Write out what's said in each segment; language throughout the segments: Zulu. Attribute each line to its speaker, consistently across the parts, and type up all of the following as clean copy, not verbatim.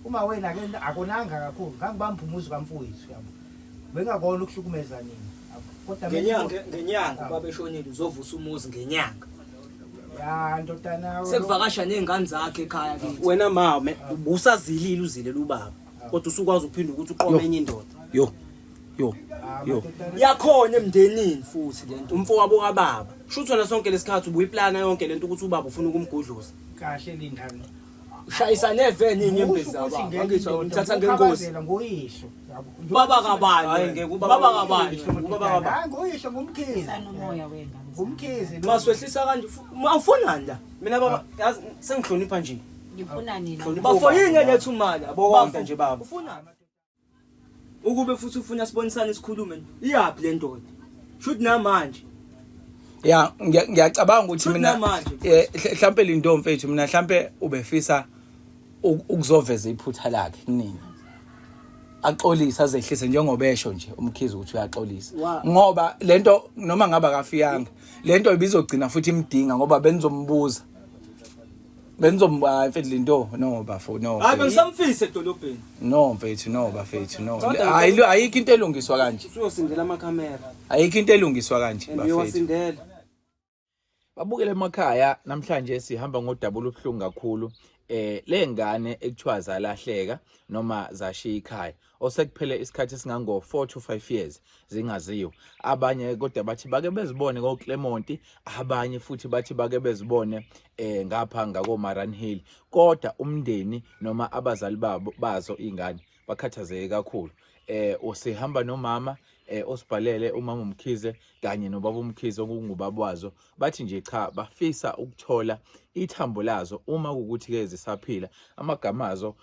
Speaker 1: Uma wena ke akonanga kakhulu, ngangibamba umuzi kamfowethu yabo. Bengakona ukuhlukumeza nina. Yabo. Kodwa
Speaker 2: Ngenyanga ngenyanga ubaba eshonile uzovusa umuzi ngenyanga.
Speaker 1: Ya ndodana
Speaker 2: Sekuvakasha nezingane zakhe ekhaya kithi.
Speaker 3: Wena mame ubusazilile uzilela ubaba. Kodwa usukwazi ukuphinda ukuthi uqome enye indoda.
Speaker 4: Yo. Yo. Yo.
Speaker 2: Yakhona emndenini futhi lento.
Speaker 3: Umfowabo kababa. Shuthi wena sonke lesikhathi ubuyiplana yonke lento ukuthi ubaba ufuna ukumgudluza.
Speaker 1: Kahle lindani.
Speaker 2: Ushayisa neveni inyembezi
Speaker 1: Usho ukuthi
Speaker 2: zababa.
Speaker 1: ngeke
Speaker 2: Angithi
Speaker 1: indoda,
Speaker 2: umthatha ngengozi.
Speaker 1: ukhabazela Ngoyihlo. Yabo.
Speaker 2: Baba kabani?
Speaker 3: Hayi, ngeke ubaba-
Speaker 2: Baba kabani?
Speaker 3: Ubaba kabani?
Speaker 1: Hayi ngoyihlo ngumkhize.
Speaker 5: Umoya wengane.
Speaker 1: Ngumkhize. lo.
Speaker 2: Maswehlisa kanje awufunani la?
Speaker 3: Mina baba yazi sengihlonipha nje.
Speaker 5: Ngifuna nina.
Speaker 3: Hlonipha
Speaker 2: Bafo
Speaker 3: ubaba.
Speaker 2: yini eletha imali?
Speaker 3: Bonke nje baba.
Speaker 2: Ufunani? Ukube futhi ufuna sibonisane sikhulume. Iyaphi le ndoda? Shuthi namanje.
Speaker 4: Ya ngiyacabanga ukuthi
Speaker 2: Futhi
Speaker 4: mina
Speaker 2: namanje.
Speaker 4: Mhlambe lindo mfethu mina mhlambe ubefisa ukuzoveza iphutha lakhe kunina. Axolise azehlise njengoba esho nje umkhize ukuthi uyaxolisa. Ngoba lento noma ngaba kafikanga lento ibizogcina futhi imdinga ngoba benizombuza. Benizomba mfethu lindo no bafo no.
Speaker 2: Hayi
Speaker 4: mfethu.
Speaker 2: bengisamfisa edolobheni.
Speaker 4: No mfethu no bafethu no.
Speaker 3: Kodwa-
Speaker 4: Hayi ayikho into elungiswa kanje.
Speaker 3: Usuyosindela amakhamera.
Speaker 4: Ayikho into elungiswa kanje
Speaker 3: And
Speaker 4: bafethu.
Speaker 3: uyowasindela.
Speaker 4: Babukele emakhaya namhlanje sihamba ngodaba olubuhlungu kakhulu lengane ekuthiwa zalahleka noma zashiya ikhaya osekuphele isikhathi esingango 4 to 5 years zingaziwa. Abanye kodwa bathi bake bezibone koClermont, abanye futhi bathi bake bezibone ngapha ngako Maran Hill, kodwa umndeni noma abazali babo bazo ingane bakhathazeke kakhulu. Usihamba nomama osibhalele umama uMkhize kanye nobaba uMkhize okungubaba wazo, bathi nje cha bafisa ukuthola ithambo lazo uma kukuthi ke zisaphila. Amagama azo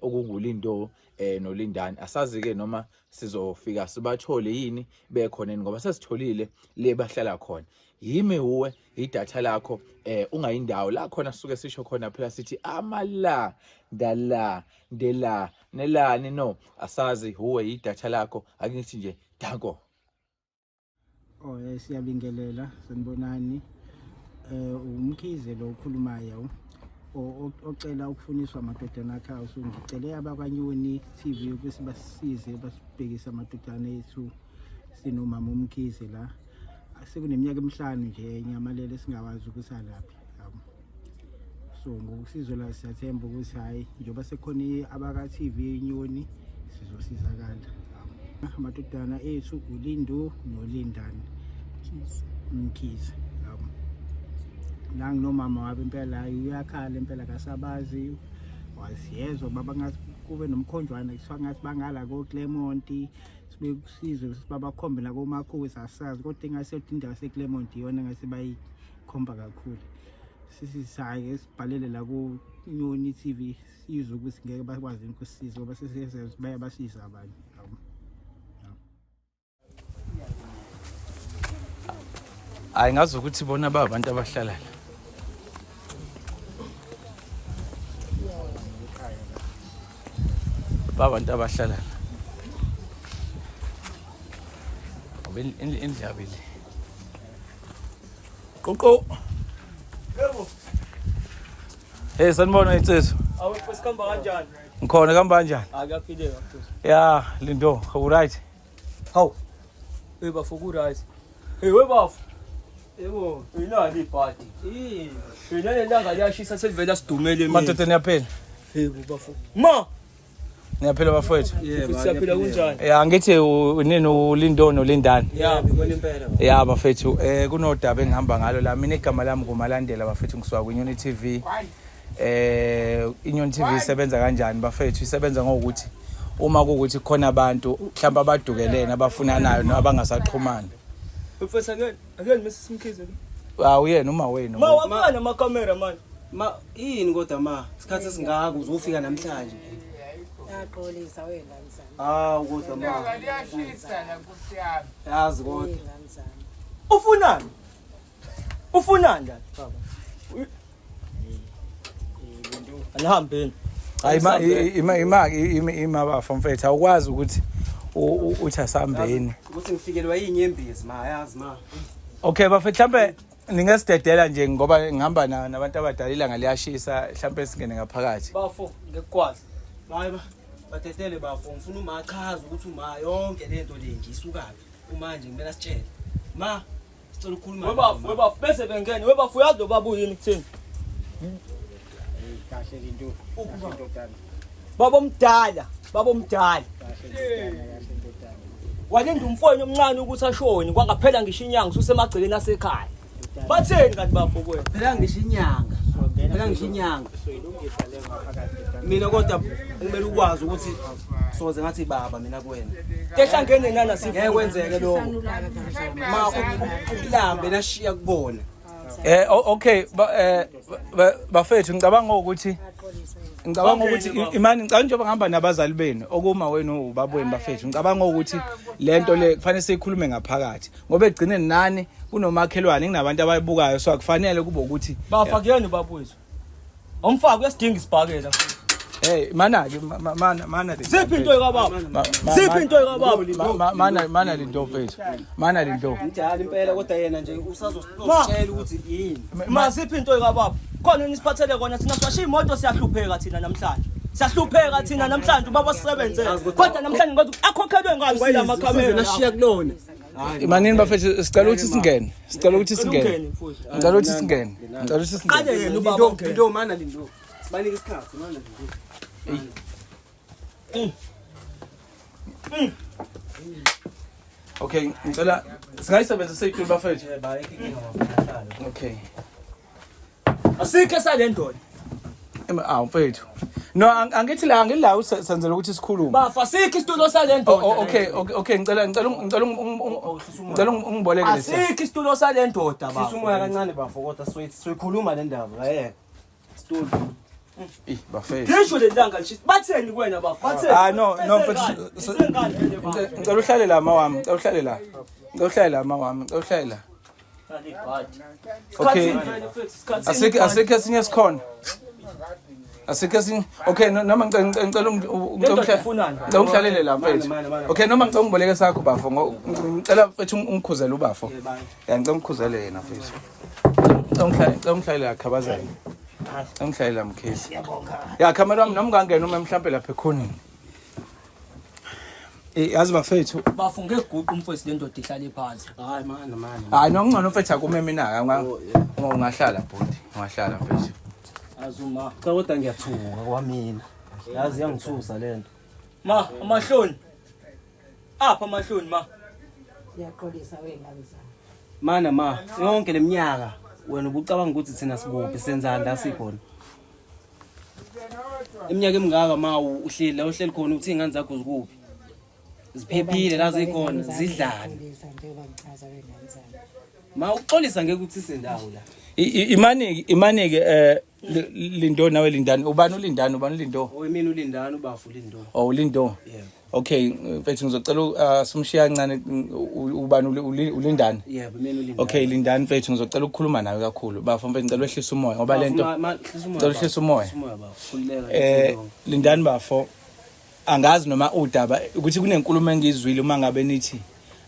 Speaker 4: okunguLindo noLindani, asazi ke noma sizofika sibathole yini bekhona yini, ngoba sesitholile le bahlala khona. Yimi uwe idatha lakho ungayindawo la khona sisuke sisho khona phela sithi amala ndala ndela nelani no asazi huwe idatha lakho ake ngithi nje danko.
Speaker 1: Oh siyabingelela sanibonani. Umkhize lo okhulumayo ocela ukufuniswa amadodana akhe. So ngicele abakwaNyoni TV ukuthi basisize basibhekise amadodana ethu sinomama uMkhize la. Sekuneminyaka emihlanu nje enyamalele singawazi ukuthi alaphi. Yabo. So ngokusizo la siyathemba ukuthi hayi njengoba sekukhona abaka TV Nyoni sizosizakala. Yabo. Amadodana ethu uLindo noLindani Mkhize. Yabo. La nginomama wabo impela hayi uyakhala impela kasabazi wasiyezwa baba ngathi kube nomkhonjwana kuthiwa ngathi bangala ko Clermont sibe kusizwe babakhombe la komakhosi asazi kodwa ingase indawo yaseClermont iyona ngase bayikhomba kakhulu. Sisisaye sibhalele la ku Nyoni TV sizwe ukuthi ngeke bakwazi ukusisiza ngoba sesiyeza bayabasiza abanye. Yabo.
Speaker 4: Hayi ngazi ukuthi bona ba abantu abahlala la. Ba abantu abahlala la. Ngoba indlabi le. Qoqo.
Speaker 2: Yebo.
Speaker 4: Hey sanibona insizwa.
Speaker 2: Awu sikhamba kanjani?
Speaker 4: Ngikhona kamba kanjani?
Speaker 2: Akuyaphileka mfethu.
Speaker 4: Ya Lindo, u right?
Speaker 2: Hawu. Hey bafo ku right. Hey we bafo.
Speaker 3: Yebo.
Speaker 2: Inali ibhadi.
Speaker 3: Yini?
Speaker 2: Mina lelanga liyashisa selivela sidumele mina.
Speaker 4: Madoda niyaphila?
Speaker 2: Hey bafo. Ma,
Speaker 4: Niyaphila bafowethu?
Speaker 3: Yebo.
Speaker 2: siyaphila kunjani?
Speaker 4: Ya ngithi unini uLindo noLindani.
Speaker 3: Ya, ngibona impela.
Speaker 4: Ya bafethu kunodaba engihamba ngalo la. Mina igama lami nguMalandela bafethu ngisuka kwiNyoni TV. INyoni TV isebenza kanjani bafethu? Isebenza ngokuthi uma kuwukuthi khona abantu mhlawumbe abadukelene abafunanayo noma abangasaxhumani.
Speaker 2: Mfethu ake ake Mrs Mkhize.
Speaker 4: Awuyena uma wenu.
Speaker 2: Ma wafana nama camera manje.
Speaker 3: Ma yini kodwa ma isikhathi esingaka uzofika namhlanje.
Speaker 5: Yaxolisa wengane zami.
Speaker 3: Hawu kodwa ma.
Speaker 6: Liyashisa la nkosi yami.
Speaker 3: Yazi kodwa.
Speaker 5: Wengane zami.
Speaker 2: Ufunani? Ufunani la baba? Anihambeni.
Speaker 4: Hayi ima ima ima ima ima bafo mfethu awukwazi ukuthi uthi asambeni.
Speaker 3: Ukuthi ngifikelwa yinyembezi ma yazi ma.
Speaker 4: Okay bafethu mhlambe ningesidedela nje ngoba ngihamba nabantu abadala ilanga liyashisa mhlambe singene ngaphakathi.
Speaker 2: Bafo ngekwazi.
Speaker 3: Hayi ba badedele bafo ngifuna uma achaze ukuthi uma yonke lento le nje isukaphi. Uma nje kumele asitshele. Ma sicela ukukhuluma.
Speaker 2: Webafu, webafu bese bengene. Webafu uyazi lo baba uyini kuthini?
Speaker 1: Kahle linto. Kahle ndodana.
Speaker 2: Baba omdala, baba omdala.
Speaker 1: Kahle ndodana, kahle ndodana.
Speaker 2: Walinda umfowenu omncane ukuthi ashone kwangaphela ngisho inyanga ususemagcekeni asekhaya. Batheni kanti bafo kuwena?
Speaker 3: Phela ngisho inyanga.
Speaker 1: Songena
Speaker 3: Phela ngisho inyanga.
Speaker 1: soyilungisa le ngaphakathi ndodana.
Speaker 3: Mina kodwa kumele ukwazi ukuthi soze ngathi baba mina kuwena.
Speaker 2: Tehlangene nana
Speaker 3: Ngeke
Speaker 2: sifuna.
Speaker 3: kwenzeke lokho. Ma ukulambe nashiya kubona.
Speaker 4: Okay bafethu ngicabanga ukuthi ngicabanga ukuthi imani ngicabanga njengoba ngihamba nabazali benu okuma wenu ubaba wenu bafethu ngicabanga ukuthi lento le kufanele siyikhulume ngaphakathi ngoba egcineni nani kunomakhelwane kunabantu abayibukayo so akufanele kube ukuthi
Speaker 2: Bafa kuyena ubaba wethu. Umfaka uyasidinga isibhakela.
Speaker 4: Hey mana ke mana mana le
Speaker 2: Ziphi into kababa? Ziphi into kababa?
Speaker 4: Mana mana le mfethu mana le nto
Speaker 3: Mdala impela kodwa yena nje usazositshela ukuthi yini.
Speaker 2: Ma ziphi into kababa? Khona nisiphathele kona thina siwashiya imoto siyahlupheka thina namhlanje. Siyahlupheka thina namhlanje ubaba sisebenzele. Kodwa namhlanje ngathi akhokhelwe ngani kwayila makhamera.
Speaker 3: Nashiya kulona.
Speaker 4: Manini bafethu sicela ukuthi singene sicela ukuthi singene
Speaker 2: Ungene mfowethu.
Speaker 4: ngicela ukuthi singene ngicela ukuthi singene
Speaker 2: Qale yena ubaba ungene.
Speaker 3: Lindo mana lindo. Sibanike isikhathi mana lindo.
Speaker 4: Okay ngicela singayisebenzisa itulo bafethu okay
Speaker 2: Asikho esale ndoda.
Speaker 4: Awu mfethu no angithi la angila senzela ukuthi sikhulume.
Speaker 2: Bafa asikho isitulo sale
Speaker 4: Oh,
Speaker 2: ndoda.
Speaker 4: oh, okay okay okay ngicela ngicela ngicela ngicela ungiboleke lesi.
Speaker 2: Asikho isitulo sale ndoda
Speaker 3: Hlisa
Speaker 2: baba.
Speaker 3: umoya kancane bafo kodwa soyikhuluma le ndaba ayeke. Situlo.
Speaker 4: Eh bafethu.
Speaker 2: Ngisho le langa lishisa. Batheni kuwena bafa? Batheni?
Speaker 4: Ah no no mfethu
Speaker 2: Isengane vele baba.
Speaker 4: ngicela uhlale la mawami ngicela uhlale la. Ngicela uhlale la mawami ngicela uhlale la. Okay. Asikho asikho esinye esikhona. Asikho esinye. Okay noma ngicela ngicela ngicela ngicela ungihlalele la mfethu. Okay noma ngicela ungiboleke sakho bafo ngicela mfethu ungikhuzele ubafo. Ya ngicela ungikhuzele yena mfethu. Ngicela ungihlale ngicela ungihlale la khabazela. Ngicela ungihlale la mkhize. Ya khamera wami noma ungangena uma mhlambe lapha ekhoneni. Eh yazi bafethu
Speaker 2: Bafu ngeguqu umfowethu le ndoda ihlale phansi.
Speaker 3: Hayi mana mana.
Speaker 4: hayi nokungcono mfethu akume mina ungahlala bhuti ungahlala mfethu.
Speaker 2: Azuma.
Speaker 3: Cha kodwa ngiyathuka kwamina. Yazi yangithusa lento.
Speaker 2: Ma, amahloni. Apha amahloni ma.
Speaker 5: Siyaxolisa wengane zami.
Speaker 3: Mana ma, yonke leminyaka wena ubucabanga ukuthi thina sikuphi senzani la sikhona. Iminyaka emingaka ma uhleli la uhleli khona uthi ingane zakho zikuphi? Ziphephile la zikhona, zidlani.
Speaker 5: Ngiyaxolisa njengoba ngichaza wengane zami.
Speaker 3: Ma uxolisa ngeke uthi sendawo la.
Speaker 4: Imani imani ke Lindo nawe Lindani ubani uLindani ubani uLindo?
Speaker 3: Oy mina ulindani ubafu ulindo.
Speaker 4: Oh uLindo.
Speaker 3: Yebo.
Speaker 4: Okay mfethu ngizocela simshiya kancane ubani uLindani.
Speaker 3: Yebo mina ulindani.
Speaker 4: Okay Lindani mfethu ngizocela ukukhuluma nawe kakhulu. Bafo mfethu ngicela wehlisa umoya ngoba lento
Speaker 3: hlisa umoya.
Speaker 4: Ngicela uhlise umoya.
Speaker 3: Hlisa umoya bafo. Khululeka.
Speaker 4: Lindani bafo angazi noma udaba ukuthi kunenkulumo engizwile uma ngabe nithi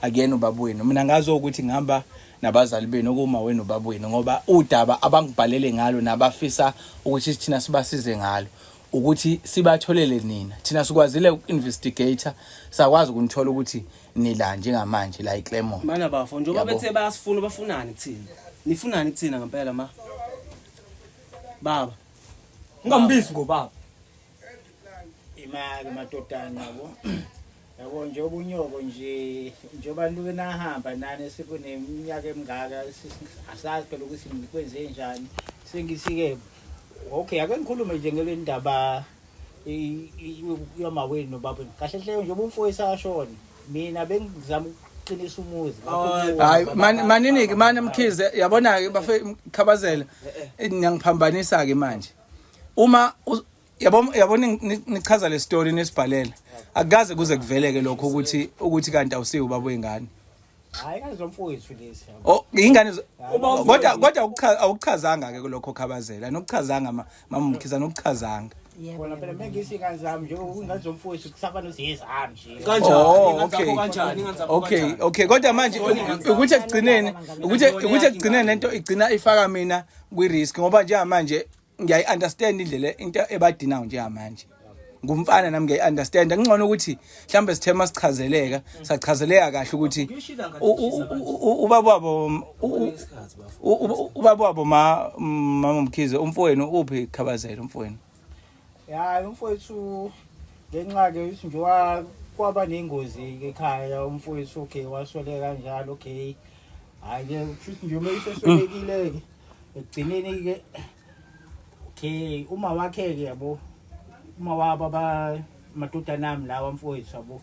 Speaker 4: akuyena ubaba wenu. Mina ngazi ukuthi ngihamba nabazali benu okuma wenu ubaba wenu ngoba udaba abangibhalele ngalo nabafisa ukuthi thina sibasize ngalo ukuthi sibatholele nina. Thina sikwazile uku-investigate sakwazi ukunithola ukuthi nila njengamanje la eClermont.
Speaker 3: Mana bafo njengoba
Speaker 4: Yabo.
Speaker 3: bethe bayasifuna bafunani kuthina? Nifunani kuthina ngempela ma? Baba,
Speaker 2: Ungambizi ngobaba.
Speaker 1: Imali madodana yabo. Yabo nje ubunyoko nje njengoba luke nahamba nani sekuneminyaka emingaka asazi phela ukuthi nikwenze njani. Sengisike okay ake ngikhulume nje ngale ndaba yomawenu nobaba. Kahle hle njengoba umfowethu ashona mina bengizama ukuqinisa umuzi.
Speaker 4: Hayi manini ke mana Mkhize yabona ke bafe khabazela niyangiphambanisa ke manje. Uma yabo yabona nichaza le story nesibhalela akukaze kuze kuveleke lokho ukuthi ukuthi kanti awusiwo ubaba wengane.
Speaker 1: Hayi kazi lomfowethu lesi.
Speaker 4: Oh ingane kodwa kodwa awuchazanga ke lokho khabazela nokuchazanga mama Mkhize nokuchazanga.
Speaker 1: Khona phela mengisi ingane zami nje ingane zomfowethu kusafana zezami nje.
Speaker 3: kanjani?
Speaker 4: Oh,
Speaker 3: Ingane zakho
Speaker 4: okay.
Speaker 3: kanjani? Ingane zakho
Speaker 4: Okay,
Speaker 3: kanjani?
Speaker 4: okay. Kodwa manje ukuthi ekugcineni ukuthi ukuthi ekugcineni lento igcina ifaka mina kwi risk ngoba njengamanje ngiyayi understand indlela into ebadinayo njengamanje. Ngumfana nami ngiyayi-understand. Kungcono ukuthi mhlawumbe sithe masichazeleka, sachazeleka kahle ukuthi ubaba wabo ubaba wabo ma mama Mkhize umfowenu uphi Khabazela umfowenu?
Speaker 1: Ya umfowethu ngenxa ke ukuthi nje kwaba nengozi ke ekhaya umfowethu okay wasweleka kanjalo okay. Hayi ke kushuthi nje uma iseswelekile ke ekugcineni ke okay uma wakhe ke yabo uma wabo aba madodana ami lawa mfowethu yabo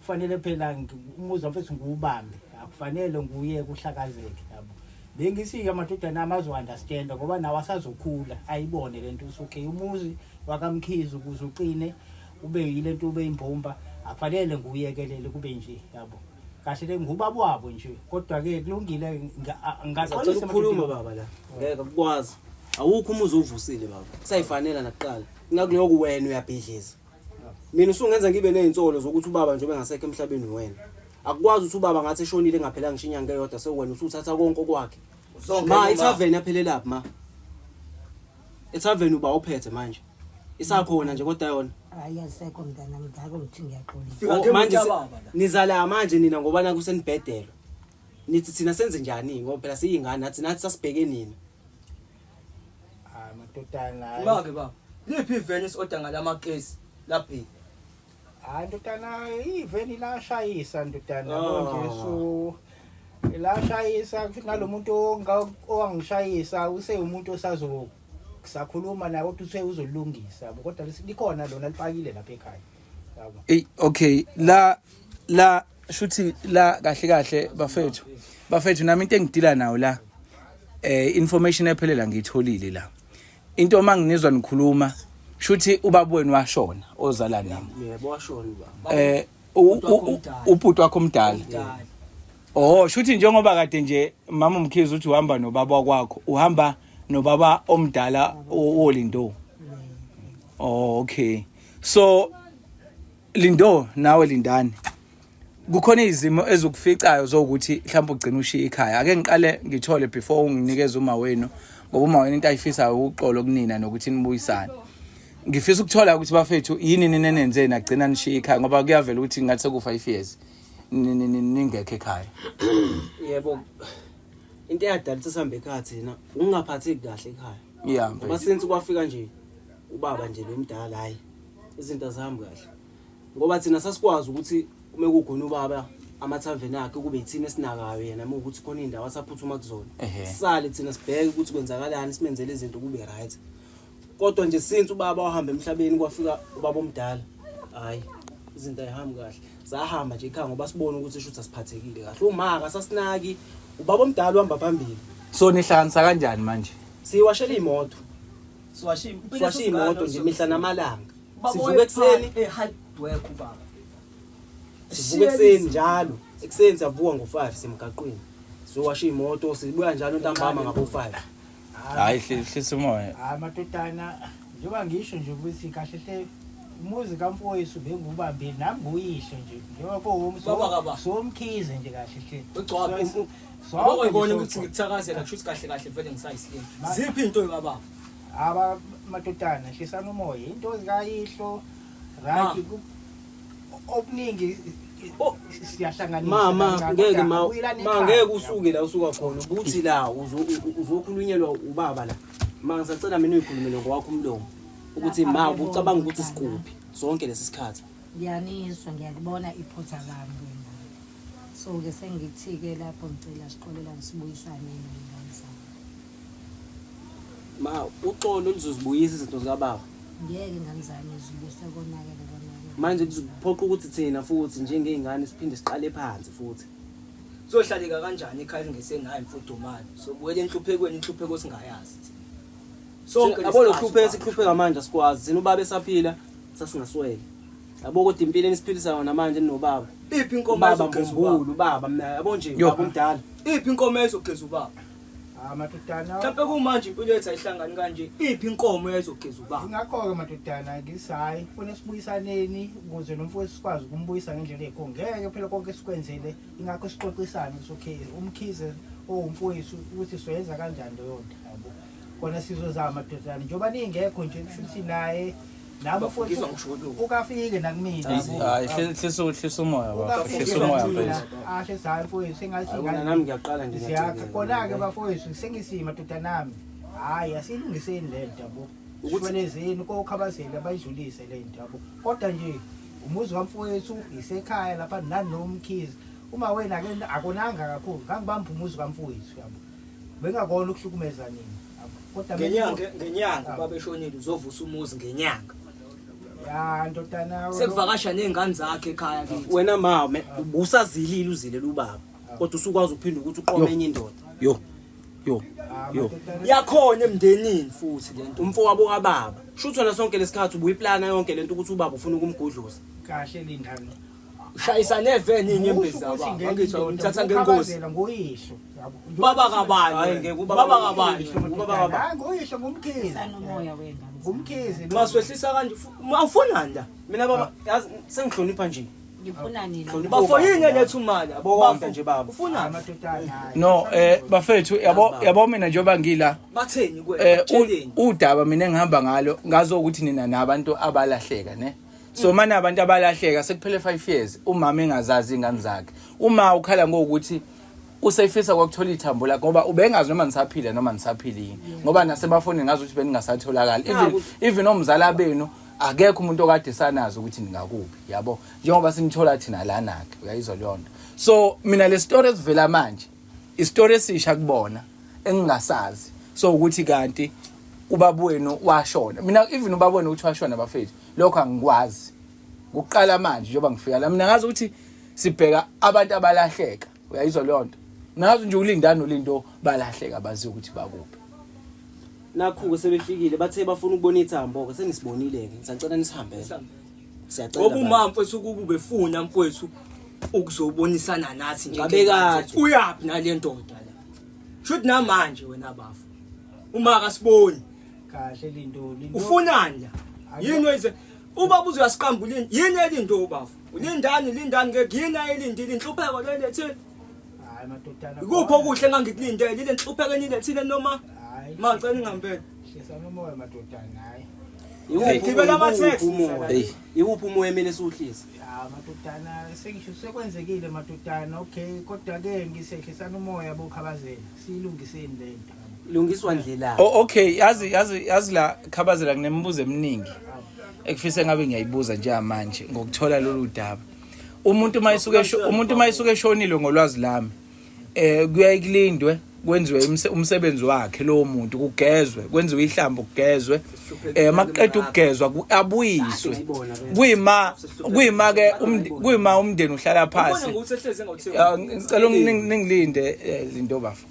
Speaker 1: kufanele phela umuzi mfethu ngiwubambe akufanele nguye kuhlakazeke yabo bengithi-ke amadodana ami azo-understanda ngoba nawo asazokhula ayibone le nto ukuthi okay umuzi wakamkhize ukuze uqine ube yile nto ube imbumba akufanele ngiwuyekelele kube nje yabo kahle le ngubaba wabo nje kodwa-ke kulungile
Speaker 3: ngaxolisa ukukhuluma baba la ngeke akukwazi awukho umuzi ovusile baba kusayifanela nakuqala ngakuloko wena uyabhidliza Mina usungenza ngibe nezinsolo zokuthi ubaba nje obengasekho emhlabeni wena. Akukwazi ukuthi ubaba ngathi eshonile engaphelanga ngisho inyanga eyodwa sewena usuthatha konke okwakhe. Ma ithaveni yaphelelaphi ma? Ithaveni uba uphethe manje. Isakhona nje kodwa yona.
Speaker 5: Hayi asekho mntanami ngakho ngithi ngiyaxolisa.
Speaker 3: Oh, manje nizala manje nina ngoba naku senibhedelwa. Nithi thina senze njani ngoba phela siyingane nathi nathi sasibheke nina.
Speaker 1: Hayi madodana hayi.
Speaker 2: Make baba. Liphi iveni esi-order ngalamakesi labheki?
Speaker 1: Hayi ndodana iveni lashayisa ndodana
Speaker 3: Oh.
Speaker 1: konje so lashayisa futhi nalomuntu owangishayisa usewumuntu osazo sakhuluma naye kodwa uthe uzolungisa yabo kodwa likhona lona lipakile lapha ekhaya yabo.
Speaker 4: Ey okay la la shuthi la kahle kahle bafethu bafethu nami into engidila nayo la eh information ephelela ngiyitholile la into manginizwa nikhuluma shuthi ubaba wenu washona ozala nami
Speaker 3: Yebo washona ubaba.
Speaker 4: eh ubhuti wakho omdala oh shuthi njengoba kade nje mama umkhize uthi uhamba nobaba kwakho uhamba nobaba omdala wolindo oh okay so Lindo nawe Lindani kukhona izimo ezikuficayo zokuthi mhlawumbe ugcina ushiya ikhaya ake ngiqale ngithole before unginikeze uma wenu ngoba uma wenu into ayifisayo uxolo kunina nokuthi nibuyisane ngifisa ukuthola ukuthi bafethu yini nini enenze nagcina nishiya ikhaya ngoba kuyavela ukuthi ngathi seku-five years ningekho ekhaya
Speaker 3: yebo into eyadala ukuthi sihambe ekhaya thina ukungaphatheki kahle ekhaya
Speaker 4: yeah
Speaker 3: ngoba since kwafika nje ubaba nje lo mdala hayi izinto azihambi kahle ngoba thina sasikwazi ukuthi uma kukhona ubaba amathaveni akhe kube yithina esinakayo yena uma ukuthi khona indawo asaphuthuma kuzona sale thina sibheke ukuthi kwenzakalani simenzele izinto kube right kodwa nje since ubaba wahamba emhlabeni kwafika ubaba omdala hayi izinto ayihambi kahle zahamba nje ekhaya ngoba sibona ukuthi shuthi asiphathekile kahle umaka sasinaki ubaba omdala uhamba phambili
Speaker 4: so nihlanganisa kanjani manje
Speaker 3: siwashela imoto
Speaker 2: Siwashe
Speaker 3: siwashe imoto nje mihla namalanga. Sivuka ekuseni
Speaker 2: eh hard work ubaba.
Speaker 3: Sivuka ekuseni njalo. Ekuseni siyavuka ngo5 semgaqweni. Sizowasha imoto sibuya njalo ntambama ngabo 5.
Speaker 4: Hayi hlisa umoya.
Speaker 1: Hayi madodana njengoba ngisho nje ukuthi kahle hle umuzi kamfowethu bengiwubambile nami nguyihlo nje njengoba
Speaker 2: Baba
Speaker 1: kuwomkhize nje kahle hle.
Speaker 2: Ugcwabe Yabo ngibona ukuthi ngikuthakazela kusho ukuthi kahle kahle vele ngisayisilima. Ziphi into kababa?
Speaker 1: Aba madodana hlisana umoya into zikayihlo right okuningi
Speaker 3: Oh.
Speaker 1: siyahlanganisa
Speaker 3: Mama
Speaker 1: kancane,
Speaker 3: ngeke
Speaker 1: kodwa
Speaker 3: ma
Speaker 1: abuyelani
Speaker 3: ma
Speaker 1: ekhaya.
Speaker 3: ngeke usuke la usuka khona ubuthi la uzokhulunyelwa ubaba la. Ma ngisacela mina uyikhulumele ngowakho umlomo ukuthi ma ubucabanga ukuthi sikuphi sonke lesi sikhathi.
Speaker 5: Ngiyanizwa ngiyalibona iphutha lami kwengane. So ke sengithi-ke lapho ngicela sixolelane sibuyisaneni ngane zami.
Speaker 3: Ma uxolo luzozibuyisa izinto zikababa.
Speaker 5: Ngeke ngane zami zibuse konakele konakele.
Speaker 3: Manje kuzophoqa ukuthi thina futhi njengey'ngane siphinde siqale phansi futhi.
Speaker 2: Sohlaleka kanjani ekhaya elingesenayo imfudumalo? Sobuyela enhluphekweni inhlupheko singayazi thina. Sonke
Speaker 3: Yabo lo hlupheka sihlupheka manje asikwazi. Thina ubaba esaphila sasingaswele. Yabo kodwa impilo enisiphilisa yona manje ninobaba.
Speaker 2: Iphi inkomo
Speaker 3: Ubaba
Speaker 2: ezogeza ubaba?
Speaker 3: mbumbulu ubaba mina yabo nje
Speaker 4: Yo.
Speaker 3: ubaba omdala.
Speaker 2: Iphi inkomo ezogeza ubaba?
Speaker 1: Ah madodana
Speaker 2: Mhlawumbe kumanje impilo yethu ayihlangani kanje. Iphi inkomo ezogeza ubaba?
Speaker 1: Ingakho-ke madodana ngithi hhayi funa sibuyisaneni ukuze nomfowethu sikwazi ukumbuyisa ngendlela ekho ngeke phela konke sikwenzele ingakho sixoxisane ukuthi okay umkhize owumfowethu ukuthi soyenza kanjani leyo nto yabo kona sizozama madodana njengoba ningekho nje kusho ukuthi naye Nabo futhi ukafike nakumina.
Speaker 4: Hayi, hlisa hlisa umoya bafo, hlisa umoya mfethu.
Speaker 1: Ashe sayi mfowethu sengathi
Speaker 3: Ayibona nami ngiyaqala nje
Speaker 1: siyakha
Speaker 3: ngiyacela.
Speaker 1: kona-ke bafowethu sengisima ndodanami. Hhayi, asilungiseni le nto yabo. Shwelezeni kokhabazela bayidlulise le nto yabo. Kodwa nje umuzi kamfowethu isekhaya lapha nanomkhize. Uma wena ke akonanga kakhulu, ngangibamba umuzi kamfowethu yabo. Bengakona ukuhlukumeza nina. Yabo. Kodwa
Speaker 2: Ngenyanga ngenyanga ubaba eshonile uzovusa umuzi ngenyanga.
Speaker 1: Ya ndodana
Speaker 2: Sekuvakasha nezingane zakhe ekhaya kithi.
Speaker 3: Wena mama ubusazilile uzilela ubaba. Kodwa usukwazi ukuphinda ukuthi uqome enye indoda.
Speaker 4: Yo. Yo. Yo.
Speaker 2: Yakhona emndenini futhi lento.
Speaker 3: Umfowabo kababa. Shuthi wena sonke lesikhathi ubuyiplana yonke lento ukuthi ubaba ufuna ukumgudluza.
Speaker 1: Kahle lindani.
Speaker 2: Ushayisa neveni inyembezi zababa. Angithi uthatha ngengozi.
Speaker 1: Nguyihlo. Yabo.
Speaker 2: Baba kabani?
Speaker 3: Hayi, ngeke ubaba-
Speaker 2: Baba kabani?
Speaker 3: Ubaba kabani?
Speaker 1: Hayi nguyihlo ngumkhize.
Speaker 5: Sanomoya wengane.
Speaker 1: Ngumkhize.
Speaker 2: Maswehlisa kanje awufunani la?
Speaker 3: Mina baba yazi sengihlonipha nje.
Speaker 5: Ngifuna nina.
Speaker 3: Hlonipha
Speaker 2: Bafo
Speaker 3: ubaba.
Speaker 2: yini eletha imali?
Speaker 3: Bonke nje baba.
Speaker 2: Ufunani?
Speaker 1: Amadodana. hayi.
Speaker 4: No, bafethu yabo yabo mina njengoba ngila
Speaker 2: Batheni kuwe? Batsheleni.
Speaker 4: udaba mina engihamba ngalo ngazo ukuthi nina nabantu abalahleka ne. So mana abantu abalahleka sekuphele 5 years umama engazazi ingane zakhe. Uma ukhala ngokuthi usefisa kwakuthola ithambo lakhe ngoba ubengazi noma nisaphila noma nisaphilile ngoba nasemafonini ngazi ukuthi beningasatholakali even omzala benu akekho umuntu okade sanazi ukuthi ningakuphi yabo njengoba sinithola thina lana ke uyayizwa leyo nto. So mina le story esivela manje isitori esisha kubona engingasazi so ukuthi kanti ubaba wenu washona. Mina even ubaba wenu ukuthi washona bafethu lokho angikwazi kuqala manje njengoba ngifika la. Mina ngazi ukuthi sibheka abantu abalahleka, uyayizwa leyo nto. Ngazi nje ulindani ulindo balahleka bazi ukuthi bakuphi.
Speaker 3: Nakhu-ke sebefikile bathe bafuna ukubona ithambo ke senisibonile ke ngisacela nisihambele. Siyacela.
Speaker 2: Ngoba uma mfethu kuba ubefuna mfethu ukuzobonisana nathi nje.
Speaker 3: Ngabe kade.
Speaker 2: Uyaphi nale ndoda la? Shuthi namanje wena bafu. Uma akasiboni.
Speaker 1: Kahle lindo lindo.
Speaker 2: Ufunani la? Yini oyize? Ubaba uzoyasiqamba ulini? Yini elindo ubafu? Ulindani lindani ke yini ayelindile inhlupheko le lethile?
Speaker 1: Hayi madodana.
Speaker 2: Ikuphi okuhle engangikulindele ile nhlupheko enilethile noma?
Speaker 1: Hayi.
Speaker 2: Mangicela ningambeli.
Speaker 1: Hlisana umoya madodana hayi.
Speaker 2: Gibela ama-taxi.
Speaker 4: Hey.
Speaker 3: Iwuphi umoya emele siwuhlise?
Speaker 1: Ya madodana sengisho sekwenzekile madodana okay kodwa ke ngisehlisana umoya bokhabazela. Siyilungiseni le nto.
Speaker 3: Lungiswa ndlela.
Speaker 4: Oh okay, yazi yazi yazi la khabazela nginemibuzo eminingi ekufise ngabe ngiyayibuza njengamanje ngokuthola lolu daba. Umuntu mayisuke umuntu mayisuke eshonile ngolwazi lami kuyaye kulindwe kwenziwe umsebenzi wakhe lowo muntu kugezwe kwenziwe ihlambo kugezwe makuqeda ukugezwa abuyiswe kuyima kuyima ke kuyima umndeni uhlala phansi.
Speaker 2: Ubona ngokuthi ehlezi engawuthengi.
Speaker 4: Ngicela ningilinde Lindo bafo.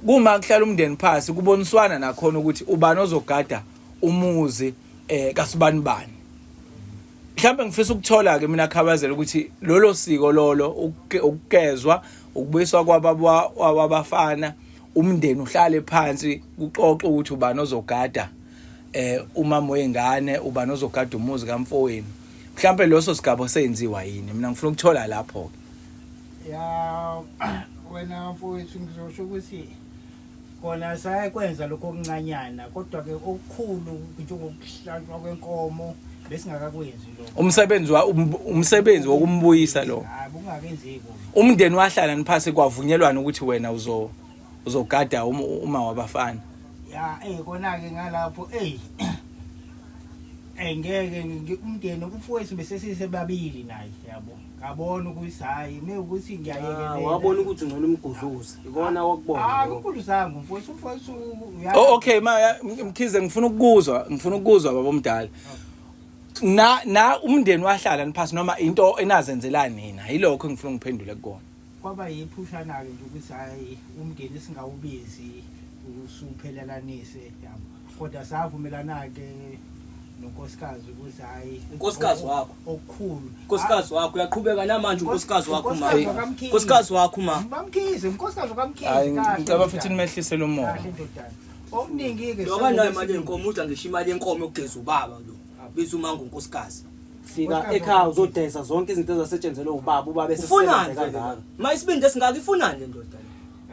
Speaker 4: Kuma kuhlala umndeni phansi kuboniswana nakhona ukuthi ubani ozogada umuzi kasibani bani. Mhlawumbe ngifisa ukuthola ke mina khabazela ukuthi lolo siko lolo ukugezwa ukubuyiswa kwabafana umndeni uhlale phansi kuxoxe ukuthi ubani ozogada umama wengane ubani ozogada umuzi kamfowenu. Mhlawumbe loso sigaba senziwa yini? Mina ngifuna ukuthola lapho ke.
Speaker 1: Ya wena mfowethu ngizosho ukuthi kona sayakwenza lokho okuncanyana kodwa ke okukhulu njengokuhlatshwa kwenkomo besingakakwenzi lokho.
Speaker 4: Umsebenzi wa umsebenzi wokumbuyisa lo.
Speaker 1: Hayi bungakenzeki.
Speaker 4: Umndeni wahlala niphase kwavunyelwana ukuthi wena uzogada uma wabafana.
Speaker 1: Ya kona ke ngalapho ngeke umndeni umfowethu bese sisebabili naye yabo. Ngabona ukuthi hayi me ukuthi ngiyayekelela.
Speaker 3: Wabona ukuthi ungcono umgudluza. Ikona wakubona.
Speaker 1: Ah umgudluzanga umfowethu umfowethu uya.
Speaker 4: Oh okay ma Mkhize ngifuna ukukuzwa baba omdala. Na umndeni wahlala niphasi noma into enazenzela nina yilokho engifuna ngiphendule kukona.
Speaker 1: Kwaba yiphushana ke nje ukuthi hayi umndeni singawubizi usuphelelanise yabo. Kodwa savumelana ke nonkosikazi ukuthi hayi
Speaker 2: Unkosikazi wakho.
Speaker 1: okukhulu.
Speaker 2: Unkosikazi wakho uyaqhubeka namanje unkosikazi wakho ma.
Speaker 1: Unkosikazi wakaMkhize.
Speaker 2: Unkosikazi wakho ma.
Speaker 1: Bamkhize, unkosikazi wakaMkhize.
Speaker 4: Hayi ngicela futhi nimehlisele umoya.
Speaker 1: Kahle ndodana. Okuningi ke
Speaker 2: Loba nayo imali yenkomo udla ngisho imali yenkomo yokugeza ubaba lo. Biza uma ngunkosikazi.
Speaker 3: Fika ekhaya uzodesa zonke izinto ezasetshenzelwe ubaba ubaba
Speaker 2: Ufunani
Speaker 3: esesebenze kangaka.
Speaker 2: Ma isibindi esingaka ifunani le ndoda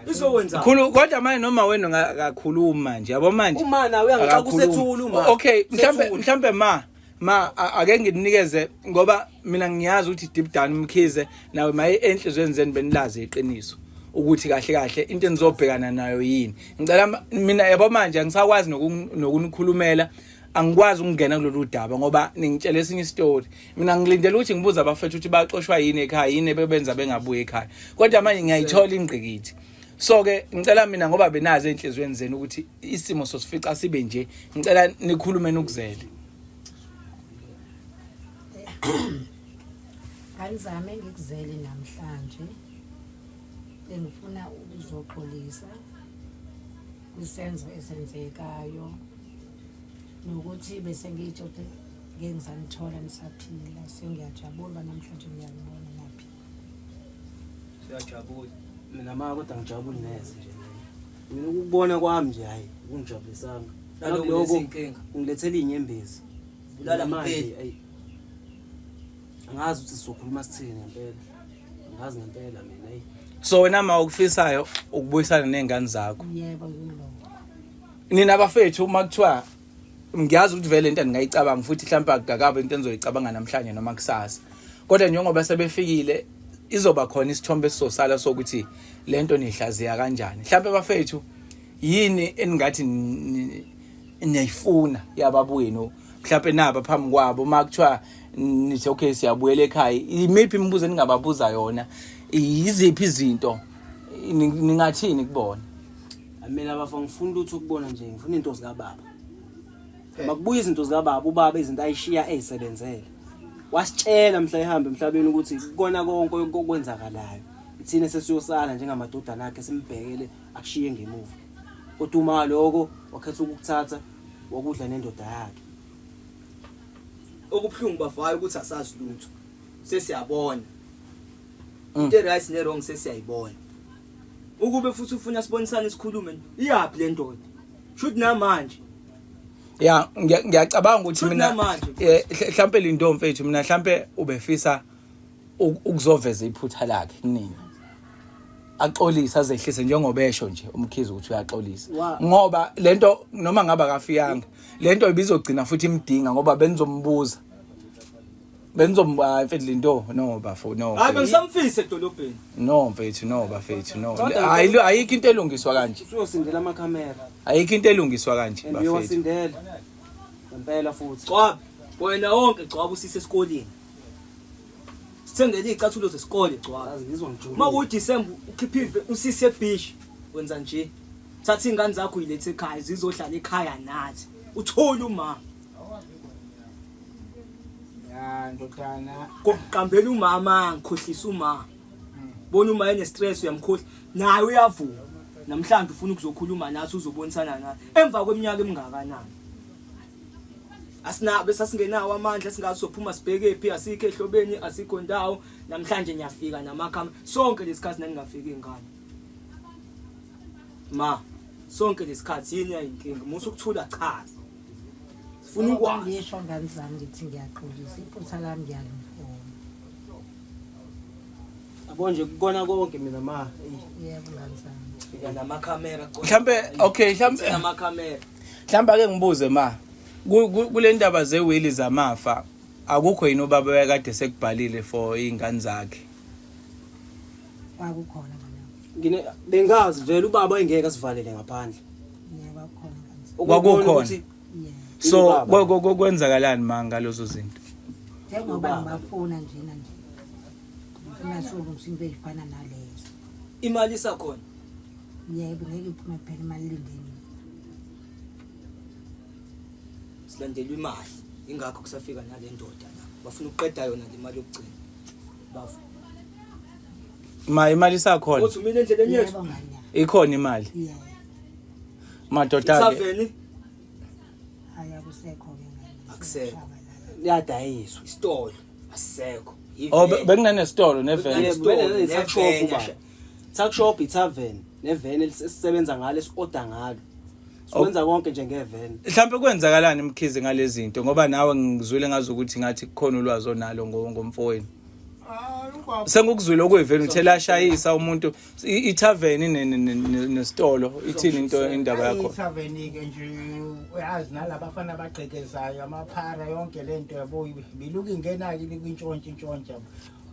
Speaker 2: le? Izokwenza.
Speaker 4: Khulu kodwa manje noma wena akakhuluma manje yabo manje.
Speaker 3: Uma nawe uyangixaka usethula uma.
Speaker 4: Okay mhlambe mhlambe ma Ma ake nginikeze ngoba mina ngiyazi ukuthi deep down Mkhize nawe maye enhlizweni zenu benilazi iqiniso ukuthi kahle kahle into enizobhekana nayo yini. Ngicela mina yabo manje angisakwazi nokunikhulumela angikwazi ukungena kulolu daba ngoba ningitshela esinye isitori. Mina ngilindele ukuthi ngibuze abafethu ukuthi baxoshwa yini ekhaya yini ebebenza bengabuyi ekhaya. Kodwa manje ngiyayithola ingqikithi. So ke ngicela mina ngoba benazi enhlizweni zenu ukuthi isimo sosifica sibe nje ngicela nikhulume nukuzele.
Speaker 5: Angizame ngikuzele namhlanje bengifuna ukuzoxolisa kwisenzo esenzekayo nokuthi bese ngitsho ukuthi ngeke ngisanithola nisaphila sengiyajabula namhlanje ngiyakubona naphila.
Speaker 2: Siyajabula.
Speaker 3: Mina ma kodwa ngijabuli neze nje. Mina ukubona kwami nje hayi kungijabulisanga.
Speaker 2: Nalokhu
Speaker 3: Nakuloko
Speaker 2: lezinkinga.
Speaker 3: Ungilethela inyembezi.
Speaker 2: Bulala
Speaker 3: Manje,
Speaker 2: mpheli.
Speaker 3: ayi. Angazi ukuthi sizokhuluma sithini ngempela. Angazi ngempela mina ayi.
Speaker 4: So wena ma ukufisayo ukubuyisana nezingane zakho.
Speaker 5: Yebo yiloko.
Speaker 4: Nina bafethu uma kuthiwa ngiyazi ukuthi vele into ndingayicabanga futhi mhlawumbe akukakabi into enizoyicabanga namhlanje noma kusasa. Kodwa njengoba sebefikile izoba khona isithombe esizosala sokuthi lento nihlaziya kanjani. Mhlawumbe bafethu yini eningathi niyayifuna yababuyenu mhlawumbe naba phambi kwabo uma kuthiwa nithi okay siyabuyela ekhaya imiphi imibuzo eningababuza yona yiziphi izinto ningathini kubona?
Speaker 3: Mina bafa ngifuna lutho ukubona nje ngifuna into zikababa. Makubuya izinto zikababa ubaba izinto ayishiya ezisebenzele. Wasitshela mhla ehamba emhlabeni ukuthi kukona konke okwenzakalayo. Ithina sesiyosala njengamadodana akhe simbhekele akushiye ngemuva. Kodwa uma lokho wakhetha ukukuthatha wakudla nendoda yakhe.
Speaker 2: Okubuhlungu bavayo ukuthi asazi lutho. Sesiyabona. Into right ne wrong sesiyayibona. Ukube futhi ufuna sibonisane sikhulume iyaphi le ndoda? Shuthi namanje.
Speaker 4: Ya ngiyacabanga ukuthi
Speaker 2: Futhi
Speaker 4: mina
Speaker 2: namanje,
Speaker 4: mhlambe linto mfethu mina mhlambe ubefisa ukuzoveza iphutha lakhe kunina. Axolise azehlise njengoba esho nje uMkhize ukuthi uyaxolisa. Ngoba lento noma ngaba akafikanga lento ibizogcina futhi imdinga ngoba benizombuza. Benizomba mfethu linto no bafo no.
Speaker 2: Hayi
Speaker 4: mfethu.
Speaker 2: bengisamfisa edolobheni.
Speaker 4: No mfethu no bafethu no.
Speaker 3: Kodwa-
Speaker 4: Hayi ayikho into elungiswa kanje.
Speaker 3: Usuyosindela amakhamera.
Speaker 4: Ayikho into elungiswa kanje
Speaker 3: And
Speaker 4: bafethu.
Speaker 3: uyowasindela. Ngempela futhi.
Speaker 2: Gcwaba wena wonke gcwaba usise esikoleni. Sithengele izicathulo zesikole gcwaba.
Speaker 3: Azi ngizwa ngijulile.
Speaker 2: Uma kuyiDecember ukhipha ive usise ebeach wenza nje. Thatha ingane zakho uyilethe ekhaya zizohlala ekhaya nathi. Uthole uma
Speaker 1: Ya ndodana
Speaker 2: kokuqambela umama ngikhohlisa uma. Bona uma ene stress uyamkhohlisa naye uyavuma. Namhlanje ufuna ukuzokhuluma nathi uzobonisana nathi emva kweminyaka emingakanani. Asinabe sasingenawo amandla singazi sophuma sibheke phi asikho ehlobeni asikho ndawo namhlanje ngiyafika namakhama sonke lesikhathi naningafiki ingane. Ma sonke lesikhathi yini yayinkinga musa ukuthula chaza. Sifuna ukwazi.
Speaker 5: Ngisho ngane zami ngithi ngiyaxolisa iphutha lami ngiyalivuma.
Speaker 3: Yabo nje kukona konke mina ma. Eyi.
Speaker 5: Yebo ngane zami.
Speaker 2: Fika namakhamera
Speaker 4: Mhlambe okay mhlambe
Speaker 2: namakhamera.
Speaker 4: mhlambe ake ngibuze ma kule ndaba zewili zamafa akukho yini ubaba oyekade sekubhalile for izingane zakhe?
Speaker 5: Kwakukhona ngane.
Speaker 3: Ngine bengazi vele ubaba engeke asivalele ngaphandle.
Speaker 5: Yebo kwakukhona ngane zami.
Speaker 3: Ukubona
Speaker 4: Kwakukhona.
Speaker 3: ukuthi
Speaker 5: Yebo.
Speaker 4: So
Speaker 3: Ubaba.
Speaker 4: kwenzakalani ma ngalezo zinto?
Speaker 5: Njengoba
Speaker 3: Ubaba.
Speaker 5: ngibafuna njena nje. Ngifuna solungisa into ey'fana nalezo.
Speaker 2: Imali isakhona.
Speaker 5: Yebo ngeke iphume phela imali lindeni.
Speaker 2: Silandelwa imali. Ingakho kusafika nale ndoda la. Bafuna ukuqeda yona le mali yokugcina. Bafu.
Speaker 4: Ma imali isakhona.
Speaker 2: Uthi umile endleleni yethu.
Speaker 5: Yebo ngane yami.
Speaker 4: Ikhona imali.
Speaker 5: Yebo.
Speaker 4: Madoda ke
Speaker 2: Ithaveni
Speaker 5: Hayi akusekho ke ngane.
Speaker 2: Akusekho.
Speaker 5: Shabalala.
Speaker 3: Liyadayiswa.
Speaker 2: isitolo asisekho.
Speaker 4: Oh bekunanesitolo neveni.
Speaker 3: Yebo,
Speaker 2: Isitolo,
Speaker 3: tuck shop
Speaker 2: neveni,
Speaker 3: ubaba. Tuck shop itavern neveni esisebenza ngalo esi-order ngalo. Sikwenza konke nje ngeveni.
Speaker 4: Mhlambe kwenzakalani Mkhize ngalezi zinto ngoba nawe ngizwile ngazi ukuthi ngathi kukhona ulwazi onalo ngomfowenu.
Speaker 1: Hayi ubaba.
Speaker 7: Sengikuzwile okuyiveni uthe lashayisa umuntu ithaveni nesitolo ithini into indaba yakho?
Speaker 1: Ithaveni-ke nje uyazi nalabafana abagqekezayo amaphara yonke le nto yabo biluka ingena-ke kwintshontsha intshontsha yabo.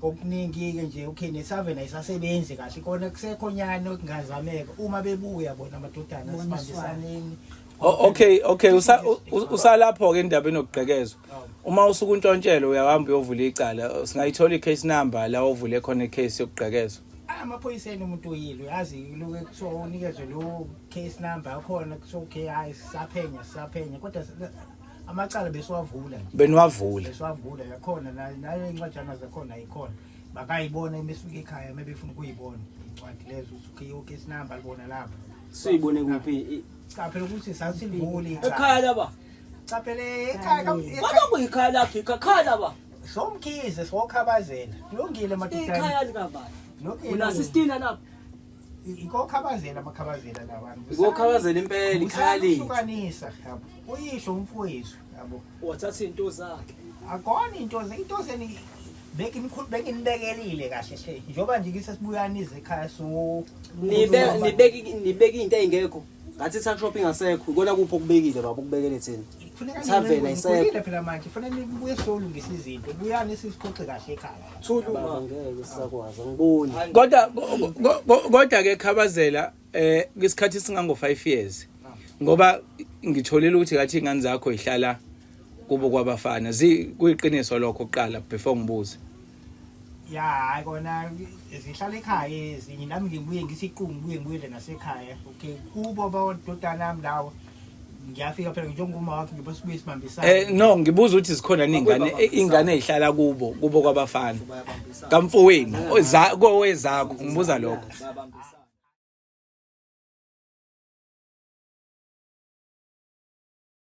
Speaker 1: Okuningi-ke nje okay nethaveni ayisasebenzi kahle kona kusekho nyana okungazameka uma bebuya bona amadodana sibambisaneni.
Speaker 7: Okay usalapho ke indaba enokugqekezwa. Uma usuke untshontshelwe uyahamba uyovula icala singayithola i-case number la ovule khona i-case yokugqekezwa.
Speaker 1: Amaphoyiseni umuntu uyile uyazi luke kuthiwa unikezwe lo case number yakhona kuthiwa okay hayi sisaphenya sisaphenya kodwa amacala besiwavula nje.
Speaker 7: Beniwavula.
Speaker 1: Besiwavula yakhona nayo incwajana zakhona ayikhona. Bakayibona uma ekhaya uma befuna ukuyibona incwadi lezo ukuthi okay case number libona lapho.
Speaker 3: Siyibone kuphi?
Speaker 1: Cha phela ukuthi sasilivula icala.
Speaker 2: Ekhaya laba.
Speaker 1: Cha phela ekhaya
Speaker 2: Kodwa kuyikhaya lakho ikhaya laba.
Speaker 1: Somkhize sokhabazela. Kulungile madodana.
Speaker 2: Ikhaya likabani?
Speaker 1: Kulungile.
Speaker 2: Una 16 lapha.
Speaker 1: Ikokhabazela amakhabazela labantu.
Speaker 3: Ikokhabazela impela ikhaya lethu.
Speaker 1: Hlukanisa yabo. Uyisho umfowethu yabo.
Speaker 2: Wathatha into zakhe.
Speaker 1: Akona into into zeni benginibekelile kahle hle. Njengoba nje ngisesibuyanize ekhaya so
Speaker 3: Nibe nibeke nibeke into engekho. Ngathi tuck shop ingasekho. Ikona kuphi okubekile baba ukubekele thina.
Speaker 1: Kufuneka
Speaker 3: Thaveni ayisekho.
Speaker 1: nikhulile phela manje kufanele nibuye solungisa izinto. Buyani sisixoxe kahle ekhaya.
Speaker 2: Thula
Speaker 3: Baba
Speaker 2: uma.
Speaker 3: ngeke sisakwazi angiboni.
Speaker 7: Kodwa ke khabazela isikhathi singango 5 years. Ngoba ngitholile ukuthi kathi ingane zakho ihlala kubo kwabafana. Kuyiqiniso lokho kuqala before ngibuze.
Speaker 1: Ya hayi kona zihlala ekhaya ezinye nami ngibuye ngisiqungu ngibuye ngibuyele nasekhaya. Okay kubo badodana nami lawo ngiyafika phela njengoma wakhe ngibe sibuye sibambisane.
Speaker 7: No ngibuza ukuthi zikhona ingane ingane ezihlala kubo kwabafana. Kamfowenu kowezakho ngibuza lokho.
Speaker 2: Bayabambisana.